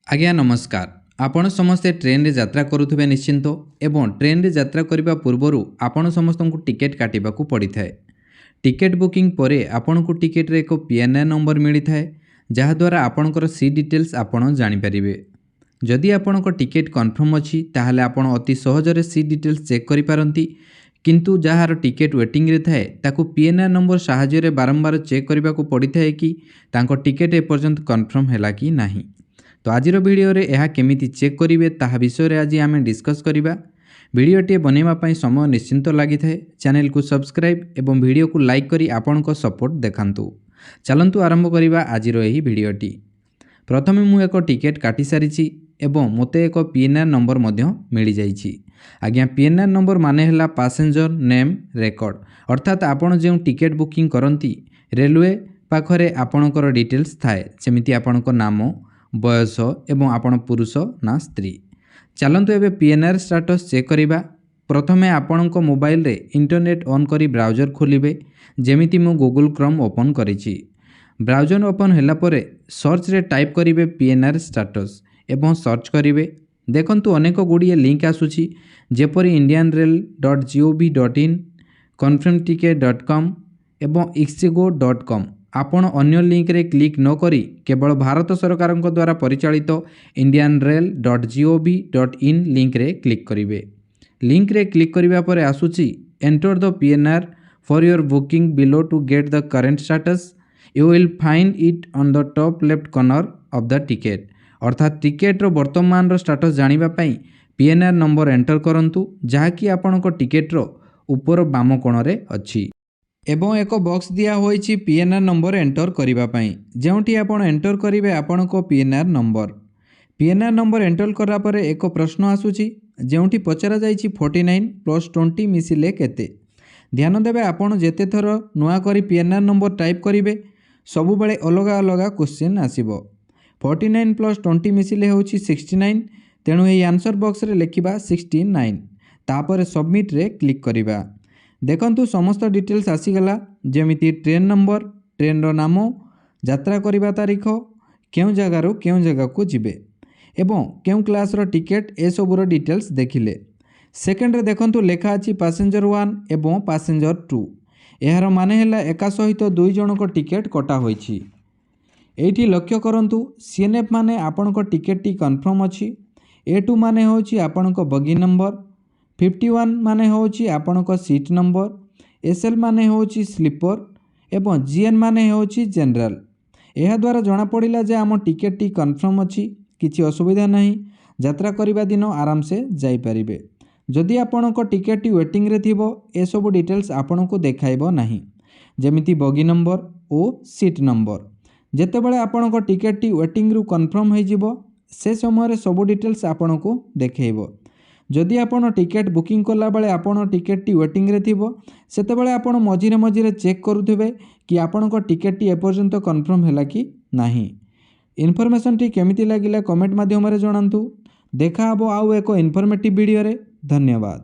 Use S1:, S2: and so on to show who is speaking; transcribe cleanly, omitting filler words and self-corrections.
S1: ଆଜ୍ଞା ନମସ୍କାର। ଆପଣ ସମସ୍ତେ ଟ୍ରେନରେ ଯାତ୍ରା କରୁଥିବେ ନିଶ୍ଚିନ୍ତ ଏବଂ ଟ୍ରେନରେ ଯାତ୍ରା କରିବା ପୂର୍ବରୁ ଆପଣ ସମସ୍ତଙ୍କୁ ଟିକେଟ୍ କାଟିବାକୁ ପଡ଼ିଥାଏ। ଟିକେଟ୍ ବୁକିଂ ପରେ ଆପଣଙ୍କୁ ଟିକେଟ୍ରେ ଏକ ପିଏନ୍ଆର୍ ନମ୍ବର ମିଳିଥାଏ, ଯାହାଦ୍ୱାରା ଆପଣଙ୍କର ସିଟ୍ ଡିଟେଲ୍ସ ଆପଣ ଜାଣିପାରିବେ। ଯଦି ଆପଣଙ୍କ ଟିକେଟ୍ କନଫର୍ମ ଅଛି, ତାହେଲେ ଆପଣ ଅତି ସହଜରେ ସିଟ୍ ଡିଟେଲ୍ସ ଚେକ୍ କରିପାରନ୍ତି। କିନ୍ତୁ ଯାହାର ଟିକେଟ୍ ୱେଟିଂରେ ଥାଏ, ତାକୁ ପିଏନ୍ଆର୍ ନମ୍ବର ସାହାଯ୍ୟରେ ବାରମ୍ବାର ଚେକ୍ କରିବାକୁ ପଡ଼ିଥାଏ କି ତାଙ୍କ ଟିକେଟ୍ ଏପର୍ଯ୍ୟନ୍ତ କନଫର୍ମ ହେଲା କି ନାହିଁ। ତ ଆଜିର ଭିଡ଼ିଓରେ ଏହା କେମିତି ଚେକ୍ କରିବେ, ତାହା ବିଷୟରେ ଆଜି ଆମେ ଡିସ୍କସ୍ କରିବା। ଭିଡ଼ିଓଟିଏ ବନେଇବା ପାଇଁ ସମୟ ନିଶ୍ଚିନ୍ତ ଲାଗିଥାଏ। ଚ୍ୟାନେଲକୁ ସବସ୍କ୍ରାଇବ୍ ଏବଂ ଭିଡ଼ିଓକୁ ଲାଇକ୍ କରି ଆପଣଙ୍କ ସପୋର୍ଟ ଦେଖାନ୍ତୁ। ଚାଲନ୍ତୁ ଆରମ୍ଭ କରିବା ଆଜିର ଏହି ଭିଡ଼ିଓଟି। ପ୍ରଥମେ ମୁଁ ଏକ ଟିକେଟ୍ କାଟି ସାରିଛି ଏବଂ ମୋତେ ଏକ ପିଏନ୍ଆର୍ ନମ୍ବର ମଧ୍ୟ ମିଳିଯାଇଛି। ଆଜ୍ଞା, ପିଏନ୍ଆର୍ ନମ୍ବର ମାନେ ହେଲା ପାସେଞ୍ଜର ନେମ୍ ରେକର୍ଡ଼। ଅର୍ଥାତ୍ ଆପଣ ଯେଉଁ ଟିକେଟ୍ ବୁକିଂ କରନ୍ତି, ରେଲୱେ ପାଖରେ ଆପଣଙ୍କର ଡିଟେଲ୍ସ ଥାଏ, ଯେମିତି ଆପଣଙ୍କ ନାମ, ବୟସ ଏବଂ ଆପଣ ପୁରୁଷ ନା ସ୍ତ୍ରୀ। ଚାଲନ୍ତୁ ଏବେ ପିଏନ୍ଆର୍ ଷ୍ଟାଟସ୍ ଚେକ୍ କରିବା। ପ୍ରଥମେ ଆପଣଙ୍କ ମୋବାଇଲରେ ଇଣ୍ଟରନେଟ୍ ଅନ୍ କରି ବ୍ରାଉଜର ଖୋଲିବେ, ଯେମିତି ମୁଁ ଗୁଗୁଲ୍ କ୍ରମ୍ ଓପନ୍ କରିଛି। ବ୍ରାଉଜର ଓପନ୍ ହେଲା ପରେ ସର୍ଚ୍ଚରେ ଟାଇପ୍ କରିବେ ପିଏନ୍ଆର୍ ଷ୍ଟାଟସ୍ ଏବଂ ସର୍ଚ୍ଚ କରିବେ। ଦେଖନ୍ତୁ, ଅନେକ ଗୁଡ଼ିଏ ଲିଙ୍କ ଆସୁଛି, ଯେପରି indianrail.gov.in, confirmticket.com ଏବଂ ixigo.com। ଆପଣ ଅନ୍ୟ ଲିଙ୍କରେ କ୍ଲିକ୍ ନ କରି କେବଳ ଭାରତ ସରକାରଙ୍କ ଦ୍ୱାରା ପରିଚାଳିତ indianrail.gov.in ଲିଙ୍କରେ କ୍ଲିକ୍ କରିବେ। ଲିଙ୍କରେ କ୍ଲିକ୍ କରିବା ପରେ ଆସୁଛି, "Enter the PNR for your booking below to get the current status. You will find it on the top left corner of the ticket." ଅର୍ଥାତ୍ ଟିକେଟ୍ର ବର୍ତ୍ତମାନର ଷ୍ଟାଟସ୍ ଜାଣିବା ପାଇଁ ପିଏନ୍ଆର୍ ନମ୍ବର ଏଣ୍ଟର କରନ୍ତୁ, ଯାହାକି ଆପଣଙ୍କ ଟିକେଟ୍ର ଉପର ବାମ କୋଣରେ ଅଛି। ଏବଂ ଏକ ବକ୍ସ ଦିଆହୋଇଛି ପିଏନ୍ଆର୍ ନମ୍ବର ଏଣ୍ଟର କରିବା ପାଇଁ, ଯେଉଁଠି ଆପଣ ଏଣ୍ଟର କରିବେ ଆପଣଙ୍କ PNR number. PNR number enter କଲା ପରେ ଏକ ପ୍ରଶ୍ନ ଆସୁଛି, ଯେଉଁଠି ପଚରାଯାଇଛି, 49 ପ୍ଲସ୍ 20 ମିଶିଲେ କେତେ? ଧ୍ୟାନ ଦେବେ, ଆପଣ ଯେତେ ଥର ନୂଆ କରି ପିଏନ୍ଆର୍ ନମ୍ବର ଟାଇପ୍ କରିବେ, ସବୁବେଳେ ଅଲଗା ଅଲଗା କୋଶ୍ଚିନ୍ ଆସିବ। 49 ପ୍ଲସ୍ 20 ମିଶିଲେ ହେଉଛି 69। ତେଣୁ ଏହି ଆନ୍ସର୍ ବକ୍ସରେ ଲେଖିବା 69। ତାପରେ ସବମିଟ୍ରେ କ୍ଲିକ୍ କରିବା। ଦେଖନ୍ତୁ, ସମସ୍ତ ଡିଟେଲ୍ସ ଆସିଗଲା, ଯେମିତି ଟ୍ରେନ୍ ନମ୍ବର, ଟ୍ରେନ୍ର ନାମ, ଯାତ୍ରା କରିବା ତାରିଖ, କେଉଁ ଜାଗାରୁ କେଉଁ ଜାଗାକୁ ଯିବେ ଏବଂ କେଉଁ କ୍ଲାସ୍ର ଟିକେଟ୍, ଏସବୁର ଡିଟେଲ୍ସ ଦେଖିଲେ। ସେକେଣ୍ଡରେ ଦେଖନ୍ତୁ, ଲେଖା ଅଛି ପାସେଞ୍ଜର 1 ଏବଂ ପାସେଞ୍ଜର 2। ଏହାର ମାନେ ହେଲା ଏକା ସହିତ ଦୁଇ ଜଣଙ୍କ ଟିକେଟ୍ କଟା ହୋଇଛି। ଏଇଠି ଲକ୍ଷ୍ୟ କରନ୍ତୁ, ସିଏନ୍ଏଫ୍ ମାନେ ଆପଣଙ୍କ ଟିକେଟ୍ଟି କନଫର୍ମ ଅଛି। ଏ 2 ମାନେ ହେଉଛି ଆପଣଙ୍କ ବଗି ନମ୍ବର, 51 ମାନେ ହେଉଛି ଆପଣଙ୍କ ସିଟ୍ ନମ୍ବର, ଏସ୍ଏଲ୍ ମାନେ ହେଉଛି ସ୍ଲିପର ଏବଂ ଜିଏନ୍ ମାନେ ହେଉଛି ଜେନେରାଲ। ଏହାଦ୍ୱାରା ଜଣାପଡ଼ିଲା ଯେ ଆମ ଟିକେଟ୍ଟି କନଫର୍ମ ଅଛି, କିଛି ଅସୁବିଧା ନାହିଁ, ଯାତ୍ରା କରିବା ଦିନ ଆରାମସେ ଯାଇପାରିବେ। ଯଦି ଆପଣଙ୍କ ଟିକେଟ୍ଟି ୱେଟିଂରେ ଥିବ, ଏସବୁ ଡିଟେଲ୍ସ ଆପଣଙ୍କୁ ଦେଖାଇବ ନାହିଁ, ଯେମିତି ବଗି ନମ୍ବର ଓ ସିଟ୍ ନମ୍ବର। ଯେତେବେଳେ ଆପଣଙ୍କ ଟିକେଟ୍ଟି ୱେଟିଂରୁ କନଫର୍ମ ହୋଇଯିବ, ସେ ସମୟରେ ସବୁ ଡିଟେଲ୍ସ ଆପଣଙ୍କୁ ଦେଖାଇବ। ଯଦି ଆପଣ ଟିକେଟ୍ ବୁକିଂ କଲାବେଳେ ଆପଣ ଟିକେଟ୍ଟି ୱେଟିଂରେ ଥିବ, ସେତେବେଳେ ଆପଣ ମଝିରେ ମଝିରେ ଚେକ୍ କରୁଥିବେ କି ଆପଣଙ୍କ ଟିକେଟ୍ଟି ଏପର୍ଯ୍ୟନ୍ତ କନଫର୍ମ ହେଲା କି ନାହିଁ। ଇନଫର୍ମେସନ୍ଟି କେମିତି ଲାଗିଲା, କମେଣ୍ଟ ମାଧ୍ୟମରେ ଜଣାନ୍ତୁ। ଦେଖା ହେବ ଆଉ ଏକ ଇନଫର୍ମେଟିଭ୍ ଭିଡ଼ିଓରେ। ଧନ୍ୟବାଦ।